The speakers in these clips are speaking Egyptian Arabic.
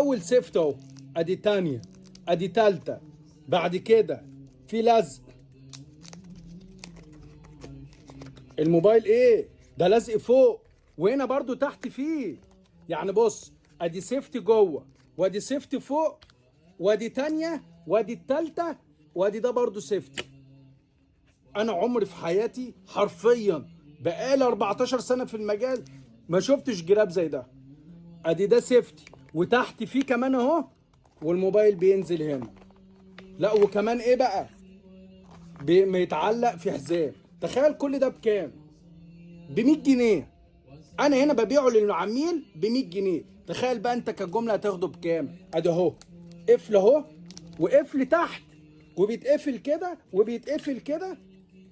اول safety اهو، ادي تانية، ادي تالتة، بعد كده في لزق الموبايل. ايه ده؟ لزق فوق وهنا برضو تحت فيه. يعني بص، ادي safety جوه، وادي safety فوق، وادي تانية، وادي التالتة، وادي ده برضو safety. انا عمري في حياتي حرفيا بقالي 14 سنة في المجال ما شفتش جراب زي ده. ادي ده safety وتحت فيه كمان اهو، والموبايل بينزل هنا. لا وكمان ايه بقى، بيتعلق في حزام. تخيل كل ده بكام؟ ب 100 جنيه. انا هنا ببيعه للعميل ب 100 جنيه. تخيل بقى انت كجمله هتاخده بكام؟ ادي اهو قفل اهو، وقفل تحت، وبيتقفل كده، وبيتقفل كده،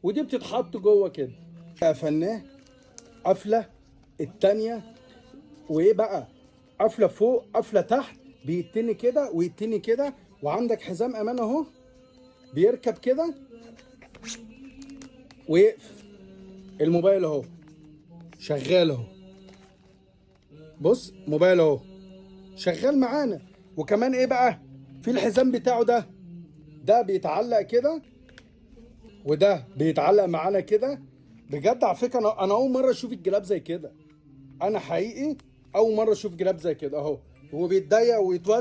ودي بتتحط جوه كده. قفلناه قفله التانية، وايه بقى، قفله فوق قفله تحت، بيتني كده ويتني كده، وعندك حزام امان اهو بيركب كده ويقفل. الموبايل اهو شغال اهو، بص موبايل اهو شغال معانا. وكمان ايه بقى، في الحزام بتاعه ده، ده بيتعلق كده، وده بيتعلق معانا كده. بجد على فكرة انا اول مرة اشوف الجلاب زي كده. انا حقيقي اول مرة اشوف جلاب زي كده اهو، هو بيتضيق ويتوسع.